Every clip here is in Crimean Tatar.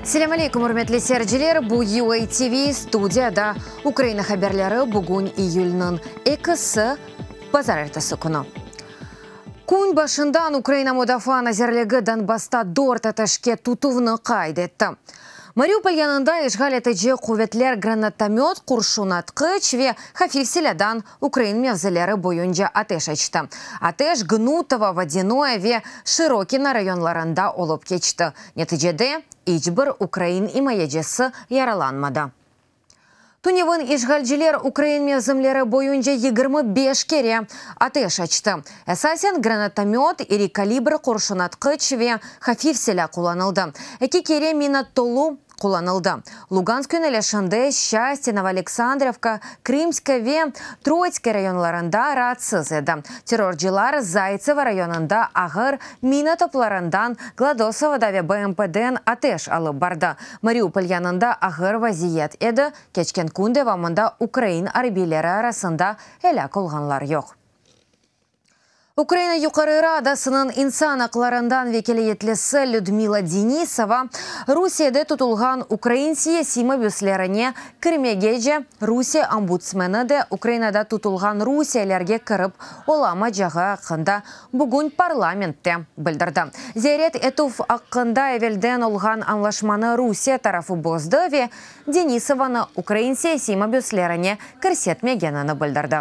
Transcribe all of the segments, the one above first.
Selâm aleyküm, ürmetli seyirciler! Bu UA TV, studiyada Ukraina haberleri, bugün iyülniñ ekisi, bazarertesi künü. Kün başından Ukraina Mudafaa nazirligi Donbassta dört ateşke tutuvnı qayd etti. Mariupol yanında işğal etici quvetler granatomöt, qurşun atqıç ve hafif silâdan ukrain mevzileri boyunca ateş açtı. Ateş Gnutovo, Vodânoye ve Şırokino rayonlarında olıp keçti. Neticede iç bir ukrain imayecisi yaralanmadı. Tünevin işğalciler ukrain mevzimleri boyunca 25 kere ateş açtı. Esasen granatomöt, iri kalibr qurşunatqıç ve hafif silâ qullanıldı. Eki kere mina tolu qullanıldı. Lugansk yönelişinde Şçastâ, Novoaleksandrovka, Krımskoye ve Troitskoye rayonlarında raatsız edi. Terrorcılar Zaytsevo rayonında ağır mina toplarından, Gladosovoda ve BMPden ateş alıp bardı. Mariupol yanında ağır vaziyet edi, keçken kün devamında ukrain arbiyleri arasında elâk olğanlar yoq. Ukraina Yuqarı Radasınıñ insan aqlarından vekâletlisi Lüdmila Denisova, Rusiyede tutulğan ukrain siyasiy mabüslerine kirmegece Rusiye ombudsmeni de Ukrainada tutulğan rusiyelerge kirip olamacağı aqqında bugün parlamentte bildirdi. Ziyaret etüv aqqında evelden olğan añlaşmanı Rusiye tarafı bozdı ve Denisovanı ukrain siyasiy mabüslerine kirsetmegenini bildirdi.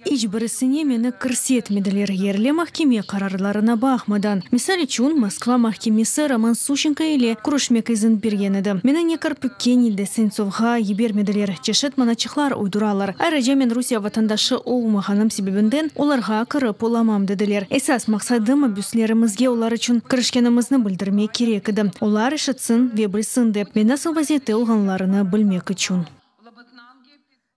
İç birisine meni kirsetmediler, yerli mahkeme qararlarına baqmadan. Misal içün, Moskva mahkemesi Roman Suşçenko ile körüşmek izin bergen edi. Meni ne Karpükke, ne de Sentsovğa yibermediler, çeşit manaçıqlar uyduralar. Ayrıca men Rusiye vatandaşı olmağanım sebebinden olarğa kirip olamam, dediler. Esas maqsadı mabüslerimizge olar içün kirişkenimizni bildirmek kerek edi, olar eşitsin ve bilsin dep, ve nasıl vaziyette olğanlarını bilmek içün.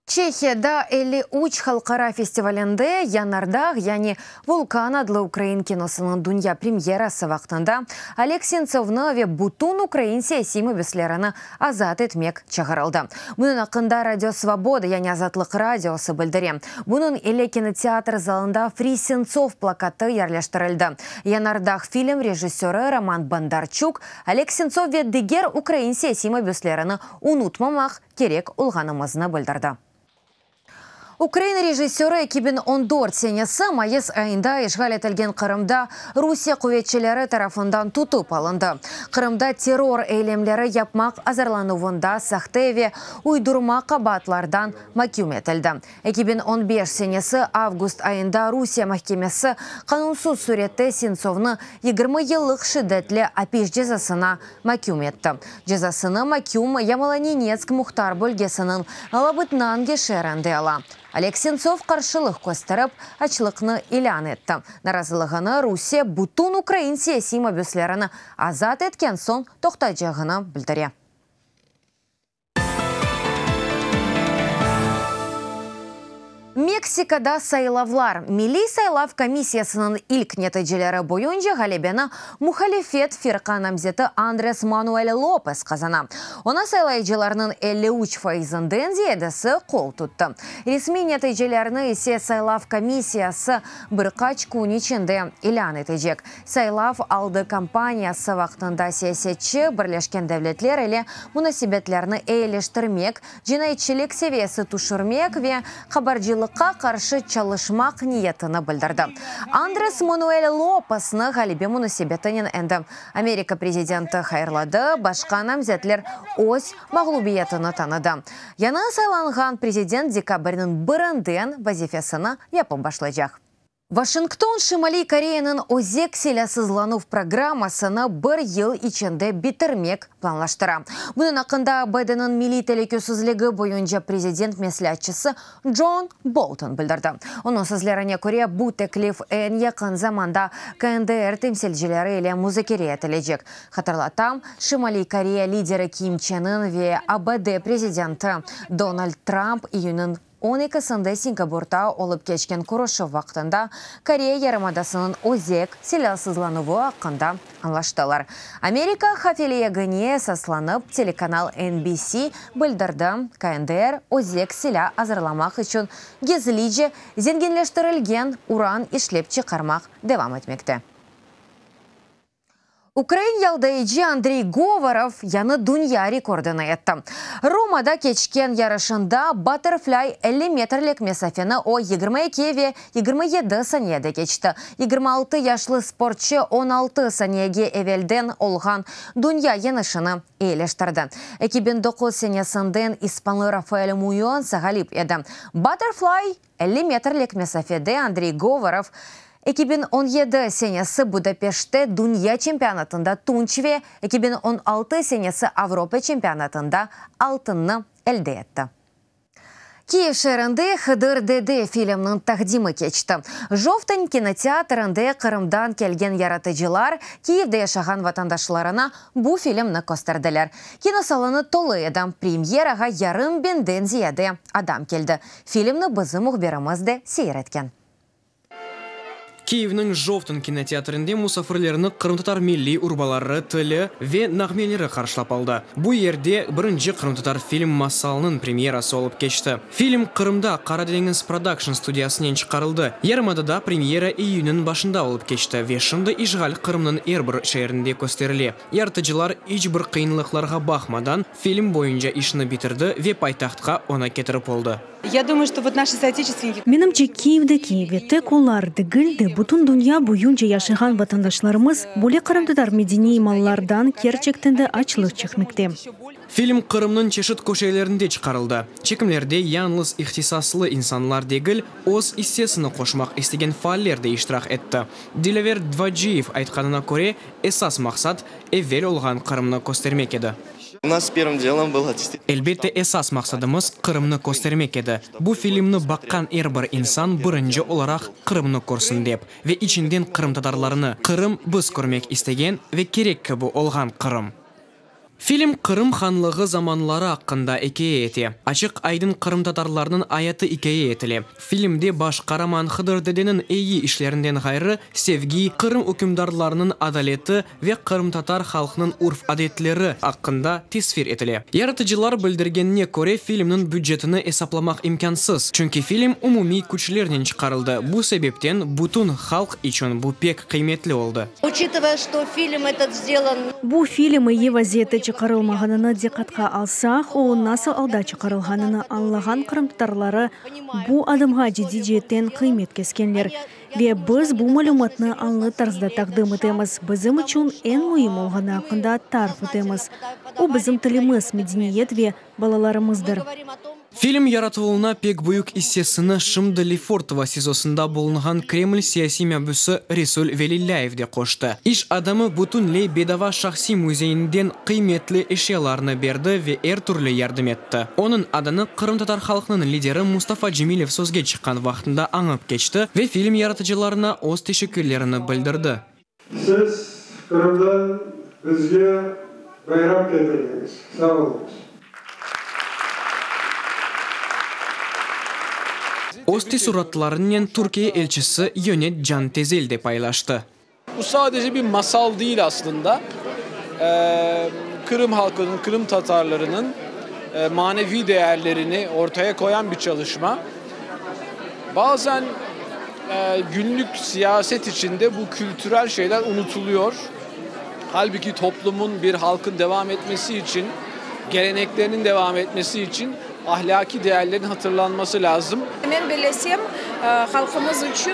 Çehiyada 53 halqara festivalinde Yanardağ, yani Vulkan adlı ukrain kinosınıñ dünya premyerası vaqtında Oleg Sentsovnı ve bütün ukrain siyasiy mabüslerini azat etmek çağırıldı. Bunıñ aqqında Radio Svoboda, yani Azatlıq Radiosı bildire. Bunıñ ile kinoteatr zalında Free Sentsov plakatı yerleştirildi. Yanardağ film rejissörı Roman Bondarçuk, Oleg Sentsov ve diger ukrain siyasiy mabüslerini unutmamaq kerek olğanımıznı bildirdi. Ukrain rejissörı 2014 senesi mayıs ayında işğal etilgen Qırımda Rusiye quvetçileri tarafından tutıp alındı. Qırımda terror eylemleri yapmaq azırlanuvında sahte ve uydurma qabaatlardan maküm etildi. 2015 senesi avgust ayında Rusiye mahkemesi qanunsız sürette Sentsovnı 20 yıllıq şiddetli apis cezasına maküm etti. Cezasını maküm Yamalo-Nenetsk muhtar bölgesiniñ Labıtnangi şeerinde ala. Oleg Sentsov qarşılıq kösterip, açlıqnı ilân etti. Narazılığını Rusiye bütün ukrain siyasiy mabüslerini azat etken soñ toqtacağını bildire. Meksikada saylavlar. Milliy saylav komissiyasınıñ ilk neticeleri boyunca ğalebeni muhalifet firqa namzeti Andres Manuel Lopes qazana. Oña saylayıcılarnıñ 53 fayızından ziyadesi qol tuttı. Resmiy neticelerni ise saylav komissiyası bir qaç kün içinde ilân etecek. Saylav aldı kampaniyası vaqtında siyasetçi Birleşken Devletler ile munasebetlerni eyiliştirmek, cinayetçilik seviyesi tüşürmek ve qabarcılıqqa qarşı çalışmaq niyetini bildirdi. Andres Manuel Lopesni ğalebe munasebetinen endi Amerika prezidenti hayırladı, başqa namzetler öz mağlubiyetini tanıdı. Yañı saylanğan prezident dekabrniñ birinden vazifesini yapıp başlaycaq. Vaşington Şimaliy Koreyanıñ özek silâsızlanuv programmasını bir yıl içinde bitirmek planlaştıra. Bunıñ aqqında ABDniñ milliy telükesizligi boyunca prezident mesleatçısı John Bolton bildirdi. Onıñ sözlerine köre, bu teklif eñ yaqın zamanda KNDR temsilcileri ile muzakere etilecek. Hatırlatam, Şimaliy Koreya lideri Kim Çen In ve ABD prezidenti Donald Trump iyünniñ on ekisinde Singapurda olıp keçken körüşüv vaqtında Koreya yarımadasınıñ özek silâsızlanuvı aqqında añlaştılar. Amerika hafeliyegine esaslanıp, telekanal NBC bildirdi, KNDR özek silâ azırlamaq içün gizlice zenginleştirilgen uran işlep çıqarmaq devam etmekte. Ukrain yaldayıcı Andrey Govorov yañı dünya rekordını etti. Romada keçken yarışında batterflây 50 metrlik mesafeni o 22 ve 27 saniyede keçti. 26 yaşlı sportçı 16 saniyege evelden olğan dünya yeñişini eyileştirdi. 2009 senesinden ispanlı Rafael Muñoz ğalip edi. Batterflây 50 metrlik mesafede Andrey Govorov 2017 senesi Budapeştte dünya çempionatında tunç ve 2016 senesi Avropa çempionatında altınnı elde etti. Kiyev şeerinde Hıdır dede filminiñ taqdimi keçti. Jovten kinoteatrinde Qırımdan kelgen yaratıcılar Kiyevde yaşağan vatandaşlarına bu filmni kösterdiler. Kinosalonı tolu edi, premyerağa yarım biñden ziyade adam keldi. Filmni bizim mühbirimiz de seyir etken. Kiyevniñ Jovten kinoteatrinde musafirlerni qırımtatar milliy urbaları, tili ve nağmeleri qarşılap aldı. Bu yerde birinci qırımtatar film Masalnıñ premyerası olıp keçti. Film Qırımda Qara deñiz prodakşn studiyasınen çıqarıldı. Yarımadada premyera iyünniñ başında olıp keçti ve şimdi işğal Qırımnıñ er bir şeerinde kösterile. Yaratıcılar iç bir qıyınlıqlarğa baqmadan, film boyunca işni bitirdi ve paytahtqa onı ketirip oldı. Ya dumaya, çto vot naşi sootechestvenniki. Menimce, Kiyevdeki ve tek olar degil de, bütün dünya boyunca yaşağan vatandaşlarımız böyle qırımtatar medeniy mallardan kerçekten de açlıq çekmekte. Film Qırımnıñ çeşit köşelerinde çıqarıldı. Çekimlerde yañlız ihtisaslı insanlar degil, öz issesini qoşmaq istegen faaller de iştirak etti. Dilâver Dvaciyev aytqanına köre, esas maqsat, evel olğan Qırımnı köstermek edi. Elbette, esas maqsadımız, Qırımnı köstermek edi. Bu filmni baqqan er bir insan birinci olaraq Qırımnı körsün dep. Ve içinden qırımtatarlarnı, Qırım, biz körmek istegen ve kerek kibi olğan Qırım. Film Qırım hanlığı zamanları aqqında ikâye ete. Açıq-aydın qırımtatarlarnıñ ayatı ikâye etile. Filmde baş qaraman Hıdır dedeniñ eyi işlerinden ğayrı, sevgi, Qırım ükümdarlarınıñ adaleti ve qırımtatar halqınıñ urf-adetleri aqqında tesvir etile. Yaratıcılar bildirgenine köre, filmniñ bücetini esaplamaq imkânsız, çünki film umumiy küçlernen çıqarıldı, bu sebepten bütün halq içün bu pek qıymetli oldı. Uçitıvaya, çto film etot sdelan. Bu film eyi vaziyette çıqarılmağanını diqqatqa alsaq, o nasıl alda çıqarılğanını añlağan qırımtatarları bu adımğa ciddiy ceetten qıymet keskenler. Ve biz bu malümatnı añlı tarzda taqdim etemiz, bizim içün eñ müim olğanı aqqında tarif etemiz, o bizim tilimiz, medeniyet ve balalarımızdır. Film yaratıluvına pek büyük issesini şimdi Lefortovo SİZOsında bulunğan Kreml siyasiy mabüsi Resul Velillâyev de qoştı. İş adamı bütünley bedava şahsiy müzeyinden qıymetli eşyalarnı berdi ve er türlü yardım etti. Onıñ adını qırımtatar halqınıñ lideri Mustafa Cemilev sözge çıqqan vaqtında añıp keçti ve film yaratıcılarına öz teşekkürlerini bildirdi. Siz Qırımdan bizge bayram ketirdiñiz. Sağ oluñız. Öz teessuratlarınen Türkiye elçisi Yonet Can Tezel de paylaştı. Bu sadece bir masal değil aslında. Kırım halkının, Kırım Tatarlarının manevi değerlerini ortaya koyan bir çalışma. Bazen günlük siyaset içinde bu kültürel şeyler unutuluyor. Halbuki toplumun, bir halkın devam etmesi içün, geleneklerinin devam etmesi içün ahlaki değerlerin hatırlanması lazım. Men bellesem, halqımız içün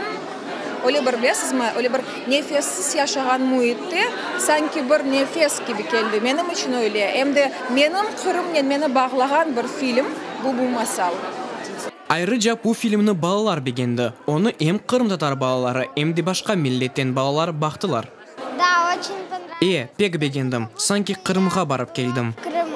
öyle bir, bilesizmi, öyle bir nefessiz yaşağan müitte sanki bir nefes kibi keldi. Menim içün öyle. Em de menim Qırımnen meni bağlağan bir film bu, bu masal. Ayrıca bu filmni balalar begendi. Onı em qırımtatar balaları, em de başqa milletten balalar baqtılar. Da, oçen ponravılos. E, pek begendim. Sanki Qırımğa barıp keldim. Krımu.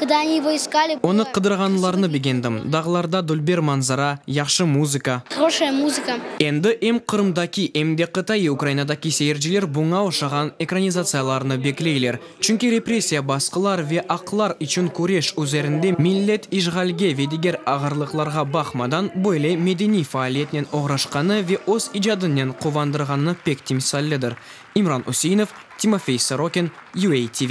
Kogda oni ego iskali. Onı qıdırğanlarını begendim. Dağlarda dülber manzara, yahşı muzıka. Horoşaya muzıka. Endi em Qırımdaki, em de qıtaiy Ukrainadaki seyirciler buña oşağan ekranizatsiyalarnı bekleyler. Çünki repressiya, basqılar ve aqlar içün küreş üzerinde millet işğalge ve diger ağırlıqlarğa baqmadan böyle medeniy faaliyetnen oğraşqanı ve öz icadınen quvandırğanı pek timsallidir. İmran Üseinov, Timofey Sorokin, UATV.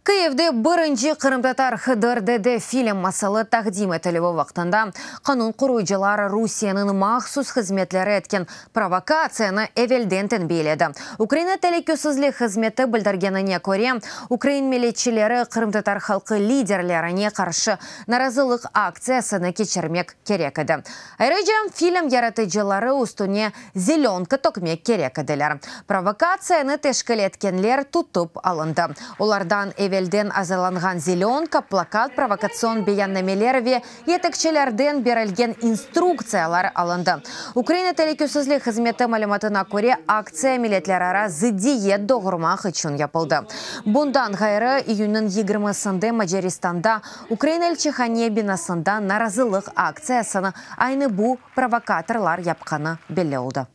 Kıyiv. Kıyivde birinci qırımtatar Hıdır dede film masalı taqdim etilüvi vaqtında qanun qoruyıcılar Rusiyeniñ mahsus hızmetleri etken provokatsiyanı evelden tenbiyeledi. Ukraina telükesizlik hızmeti bildirgenine köre, ukrain milletçileri qırımtatar halqı liderlerine qarşı narazılıq aktsiyasını keçirmek kerek edi. Ayrıca, film yaratıcıları üstüne zelönka tökmek kerek ediler. Provokatsiyanı teşkil etkenler tutıp alındı. Olardan evelden azırlanğan zelönka, plakat, provokatsion beyannameler ve yetekçilerden berilgen instruktsiyalar alındı. Ukraina telükesizlik hızmeti malümatına köre, aktsiya milletlerara zıddiyet doğurmaq içün yapıldı. Bundan ğayrı, iyünniñ yigirmisinde Macaristanda Ukraina elçihane binasında narazılıq aktsiyasını aynı bu provokatorlar yapqanı belli oldı.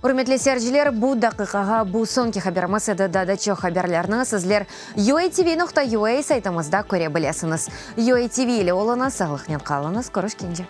Ürmetli seyirciler, bu daqiqağa bu soñki haberimiz edi. Daa da çoq haberlerni sizler UATV noqta UA saytımızda köre bilesiñiz. UATV ile oluñız, sağlıqnen qalıñız, körüşkence.